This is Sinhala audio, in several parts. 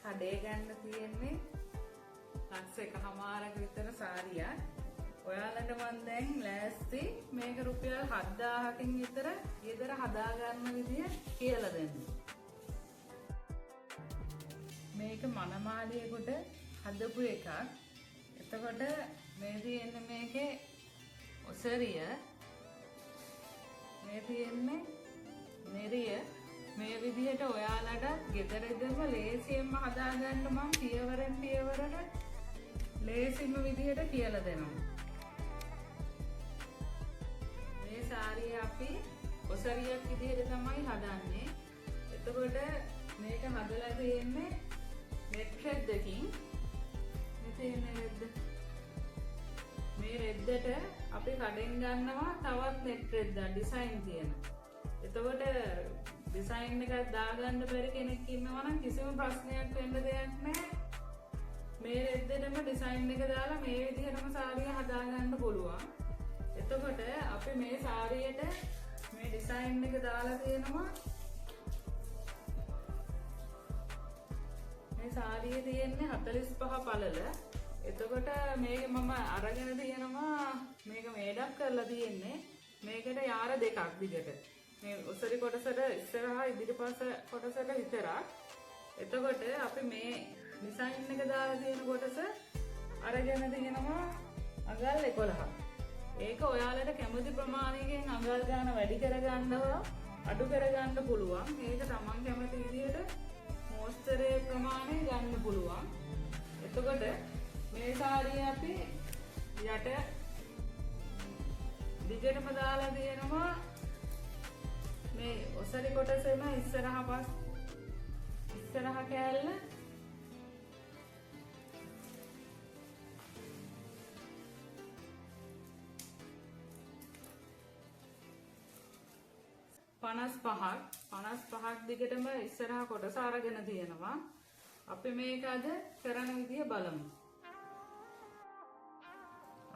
කඩේ ගන්න තියෙන්නේ ලක්ෂ එකහමාරක විතර සාරියක්. ඔයාලට මං දැන් ලෑස්ති මේක රුපියල් 7000කින් විතර ගෙදර හදා ගන්න විදිය කියලා දෙන්න. මේක මනමාලියෙකුට හදපු එකක්. එතකොට මේ තියෙන්නේ මේකේ ඔසරිය, මේ තියෙන්නේ නෙරිය. මේ විදිහට ඔයාලට ගෙදරදම ලේසියෙන්ම හදාගන්න මං පියවරෙන් පියවරට ලේසිම විදිහට කියලා දෙනවා. මේ සාරිය අපි ඔසරියක් විදිහට තමයි හදන්නේ. එතකොට මේක හදලා තියෙන්නේ නෙට් රෙද්දකින්. මේ තියෙන රෙද්ද. මේ රෙද්දට අපි කඩෙන් ගන්නවා තවත් නෙට් රෙද්දක් ඩිසයින් තියෙන. එතකොට ඩිසයින් එකක් දාගන්න බැරි කෙනෙක් ඉන්නවා නම් කිසිම ප්‍රශ්නයක් වෙන්න දෙයක් නැහැ. මේ රෙද්දටම ඩිසයින් එක දාලා මේ විදිහටම සාරිය හදාගන්න පුළුවන්. එතකොට අපි මේ සාරියට මේ ඩිසයින් එක දාලා තියෙනවා. මේ සාරියේ තියෙන්නේ 45 පළල. එතකොට මේක මම අරගෙන තියෙනවා, මේක මේඩ් අප් කරලා තියෙන්නේ. මේකට යාර දෙකක් දිගට. මේ ඔසරි කොටසට ඉස්සරහා ඉදිරිපස කොටසට විතරක්. එතකොට අපි මේ ඩිසයින් එක දාලා තියෙන කොටස අරගෙන තියෙනවා අඟල් 11ක්. ඒක ඔයාලට කැමති ප්‍රමාණයකින් අඟල් ගාන වැඩි කරගන්නව අඩු කරගන්න පුළුවන්. මේක තමන් කැමති විදිහට මෝස්තරයේ ප්‍රමාණය ගන්න පුළුවන්. එතකොට මේ සාරිය අපි යට දිගටම දාලා තියෙනවා මේ ඔසරි කොටසෙම ඉස්සරහ පස් ඉස්සරහ කෑල්ල 55ක් දිගටම ඉස්සරහ කොටස අරගෙන තියෙනවා. අපි මේක අද කරන විදිය බලමු.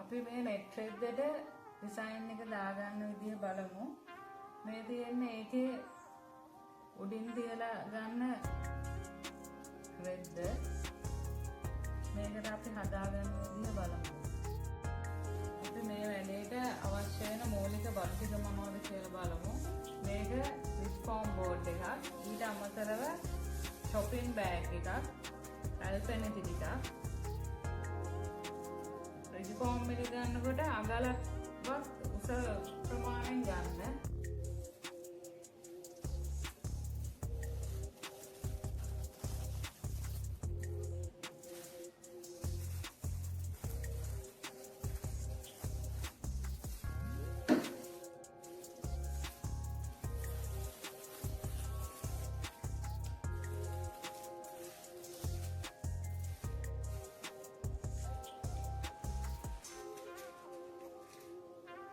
අපි මේ නෙට් රෙද්දට ඩිසයින් එක දාගන්න විදිය බලමු. මේ තියෙන්නේ ඒකේ උඩින් තියලා ගන්න රෙද්ද. මේකට අපි හදාගන්න විදිය බලමු. අපි මේ වැඩේට අවශ්‍ය වෙන මූලික බඩු ටික මොනවද කියලා බලමු. මේක රිජ්ෆෝම් බෝඩ් එකක්. ඊට අමතරව shopping bag එකක්, ඇල්පැනිටි ටිකක්. රිජ්ෆෝම් එක ගන්නකොට අඟලක්වත් උස ප්‍රමාණයෙන් ගන්න.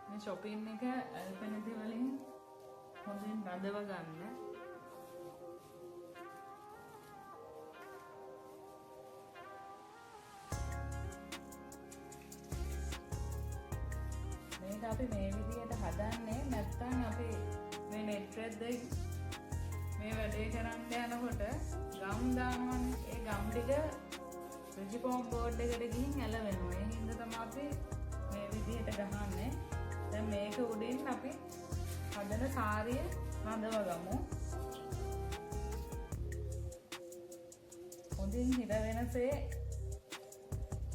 මේ shopping එක ඇල්පැනිටි වලින් හොඳින් රඳව ගන්න. මේක අපි මේ විදිහට හදන්නේ නැත්නම් අපි මේ නෙට් රෙද්ද මේ වැඩේ කරන්න යනකොට ගම් දානවනේ. ඒ ගම් ටික රිජිෆෝම් බෝඩ් එකට ගිහින් ඇලවෙනවා. ඒ හින්දා තමයි අපි මේ විදිහට ගහන්නේ. දැන් මේක උඩින් අපි හදන සාරිය රඳව ගමු. හොඳින් හිර වෙනසේ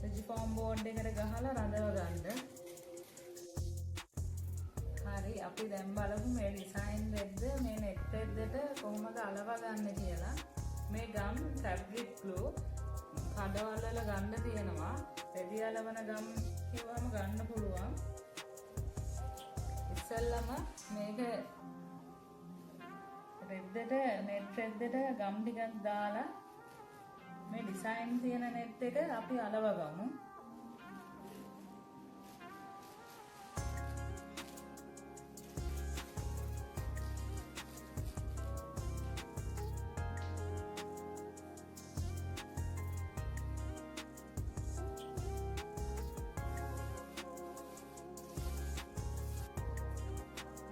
රිජිෆෝම් බෝඩ් එකට ගහලා රඳව ගන්න. හරි, අපි දැන් බලමු මේ ඩිසයින් රෙද්ද මේ නෙට් රෙද්දට කොහොමද අලව ගන්න කියලා. මේ ගම් ෆැබ්‍රික් ග්ලූ කඩවල් වල ගන්න තියෙනවා. රෙදි අලවන ගම් කිව්වම ගන්න පුළුවන්. ඉස්සෙල්ලම මේක රෙද්දට නෙට් රෙද්දට ගම් ටිකක් දාලා මේ ඩිසයින් තියෙන නෙට් එක අපි අලව ගමු.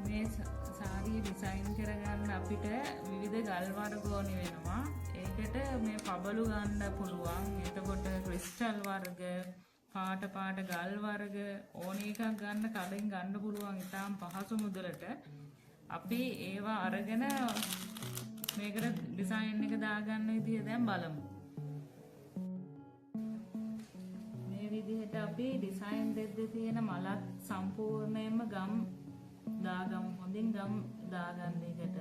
මේ සාරියේ ඩිසයින් කරගන්න අපිට විවිධ ගල් වර්ග ඕනි වෙනවා. ඒකට මේ පබළු ගන්න පුළුවන්. එතකොට ක්‍රිස්ටල් වර්ග, පාට පාට ගල් වර්ග ඕන එකක් ගන්න කඩෙන් ගන්න පුළුවන් ඉතාම පහසු මුදලට. අපි ඒවා අරගෙන මේකට ඩිසයින් එක දාගන්න විදිය දැන් බලමු. මේ විදිහට අපි ඩිසයින් දෙද්දී තියෙන මලක් සම්පූර්ණයෙන්ම ගම් දාගමු. හොඳින් ගම් දාගන්න එකට.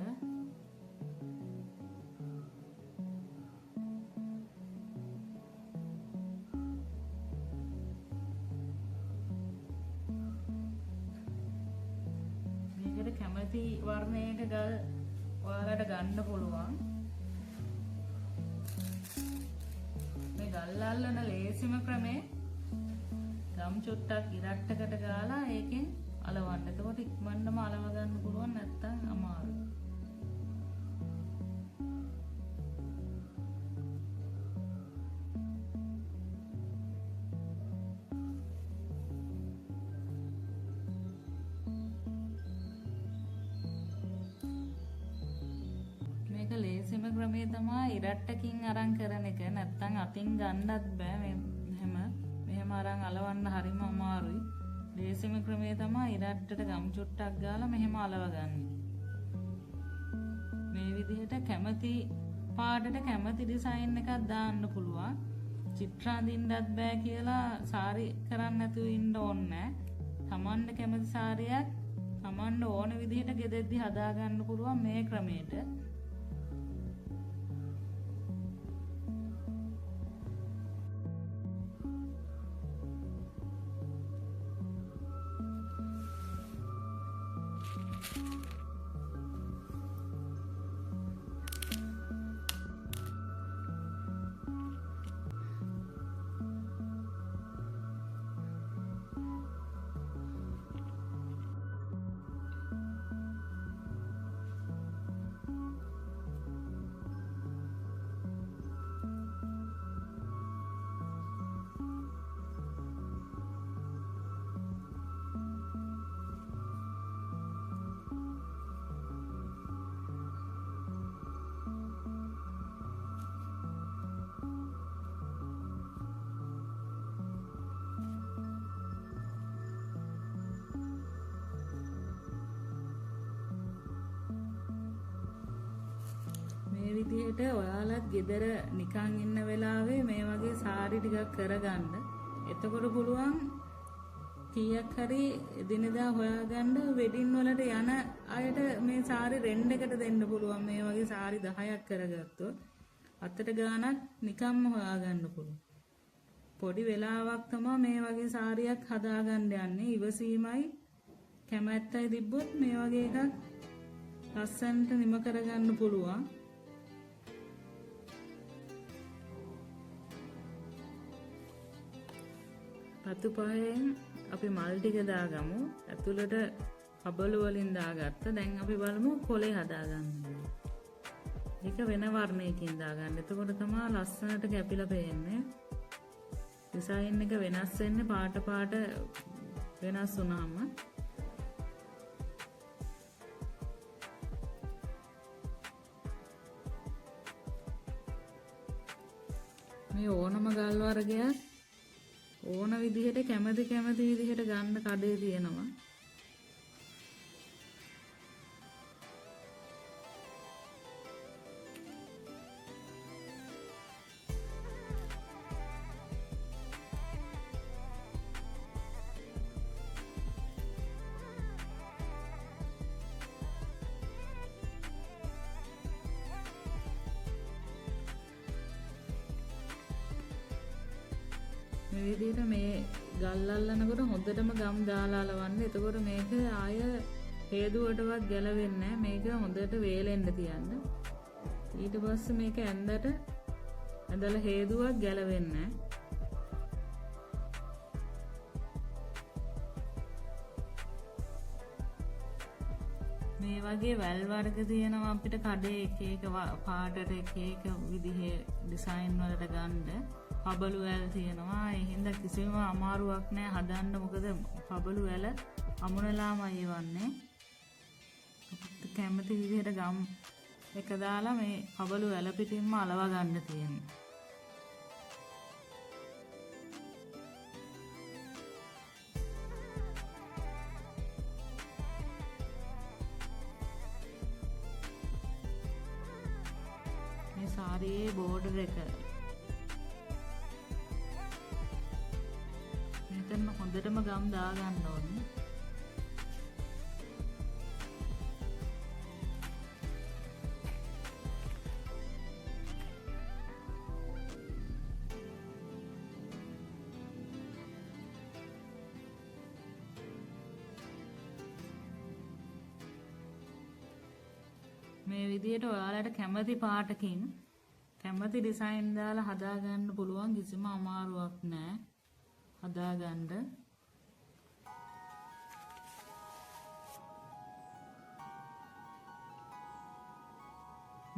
මේකට කැමති වර්ණයක ගල් ඔයාලට ගන්න පුළුවන්. මේ ගල් අල්ලන ලේසිම ක්‍රමේ ගම් චුට්ටක් ඉරට්ටකට ගාලා ඒකෙන් අලවන්න. එතකොට ඉක්මනටම අලව ගන්න පුළුවන්, නැත්තම් අමාරුයි. මේක ලේසිම ක්‍රමේ තමයි ඉරට්ටකින් අරන් කරන එක. නැත්තම් අතින් ගන්නත් බෑ. මෙහෙම අරන් අලවන්න හරිම අමාරුයි. ලේසිම ක්‍රමේ තමයි ඉරට්ටට ගම් චුට්ටක් ගාලා මෙහෙම අලව ගන්න. මේ විදිහට කැමති පාටට කැමති ඩිසයින් එකක් දාන්න පුළුවන්. චිත්‍ර අඳින්නත් බෑ කියලා සාරි කරන්න නැතුව ඉන්න ඕනේ නෑ. තමන්ට කැමති සාරියක් තමන්ට ඕන විදිහට ගෙදෙද්දි හදාගන්න පුළුවන් මේ ක්‍රමයට. මේ විදිහට ඔයාලත් ගෙදර නිකන් ඉන්න වෙලාවේ මේ වගේ සාරි ටිකක් කරගන්න. එතකොට පුළුවන් කීයක් හරි එදිනෙදා හොයාගන්න. වෙඩින් වලට යන අයට මේ සාරි රෙන්ඩ් එකට දෙන්න පුළුවන්. මේ වගේ සාරි 10ක් කරගත්තොත් අතට ගාණක් නිකම්ම හොයාගන්න පුළුවන්. පොඩි වෙලාවක් තමයි මේ වගේ සාරියක් හදාගන්න යන්නේ. ඉවසීමයි කැමැත්තයි තිබ්බොත් මේ වගේ එකක් ලස්සනට නිම කරගන්න පුළුවන්. රතු පහෙන් අපි මල් ටික දාගමු. ඇතුළට කබළු වලින් දාගත්ත. දැන් අපි බලමු කොලේ හදාගන්න. ඒක වෙන වර්ණයකින් දාගන්න. එතකොට තමයි ලස්සනට කැපිලා පේන්නේ. ඩිසයින් එක වෙනස් වෙන්නේ පාට පාට වෙනස් වුණාම. මේ ඕනම ගල් වර්ගයක් ඕන විදිහට කැමති කැමති විදිහට ගන්න කඩේ තියෙනවා. මේ විදිහට මේ ගල් අල්ලනකොට හොඳටම ගම් දාලා අලවන්න. එතකොට මේක ආය හේදුවටවත් ගැලවෙන්නේ නැහැ. මේක හොඳට වේලෙන්න තියන්න. ඊට පස්සේ මේක ඇඳට ඇඳලා හේදුවක් ගැලවෙන්නේ නැහැ. මේ වගේ වැල් වර්ග තියෙනවා අපිට කඩේ එක එක පාටට එක එක විදිහේ ඩිසයින් වලට ගන්න. පබළු වැල් තියෙනවා. ඒ හින්දා කිසිම අමාරුවක් නෑ හදන්න. මොකද පබළු වැල අමුණලාමයි එවන්නේ. කැමති විදිහට ගම් එක දාලා මේ පබළු වැල පිටින්ම අලව ගන්න තියෙන්නේ. මේ සාරියේ බෝඩර් එක මෙතන හොඳටම ගම් දා ගන්න ඕනේ. මේ විදිහට ඔයාලට කැමති පාටකින් කැමති ඩිසයින් දාලා හදාගන්න පුළුවන්, කිසිම අමාරුවක් නෑ හදාගන්න.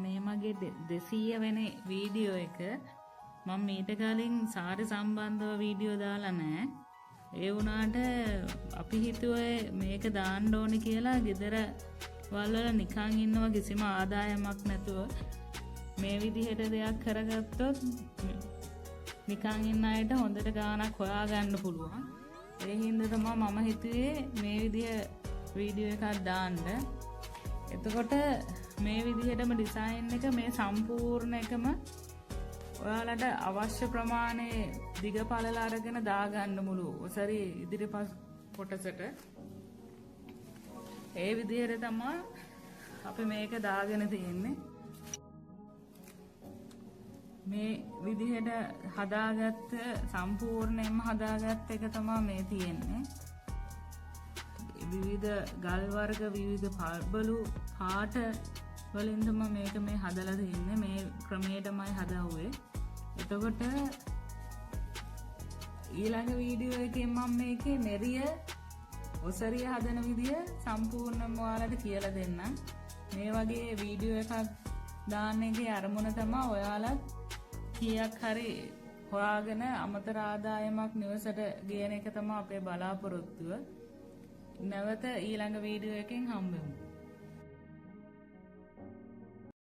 මේ මගේ 200 වෙනි වීඩියෝ එක. මම මීට කලින් සාරි සම්බන්ධව වීඩියෝ දාලා නෑ. ඒ වුණාට අපි හිතුවේ මේක දාන්න ඕනේ කියලා. ගෙදර වල නිකන් ඉන්නවා කිසිම ආදායමක් නැතුව මේ විදිහට දෙයක් කරගත්තොත් නිකන් ඉන්න අයට හොඳට ගාණක් හොයාගන්න පුළුවන්. ඒ හින්දා තමයි මම හිතුවේ මේ විදිහ වීඩියෝ එකක් දාන්න. එතකොට මේ විදිහටම ඩිසයින් එක මේ සම්පූර්ණ එකම ඔයාලට අවශ්‍ය ප්‍රමාණය දිග පළල අරගෙන දාගන්න මුළු ඔසරි ඉදිරිපස් කොටසට. ඒ විදිහට තමයි අපි මේක දාගෙන තියෙන්නේ. මේ විදිහට හදාගත්ත සම්පූර්ණයෙන්ම හදාගත්ත එක තමයි මේ තියෙන්නේ. විවිධ ගල් වර්ග විවිධ පබළු පාට වලින් තමයි මේක මේ හදලා තියෙන්නේ. මේ ක්‍රමයටමයි හදාුවේ. එතකොට ඊළඟ වීඩියෝ එකෙන් මම මේකේ නෙරිය ඔසරිය හදන විදිය සම්පූර්ණයෙන්ම ඔයාලට කියලා දෙන්නම්. මේ වගේ වීඩියෝ එකක් දාන්න එකේ අරමුණ තමයි ඔයාලත් කීයක් හරි හොයාගෙන අමතර ආදායමක් නිවසට ගේන එක තමයි අපේ බලාපොරොත්තුව. නැවත ඊළඟ වීඩියෝ එකෙන් හම්බෙමු.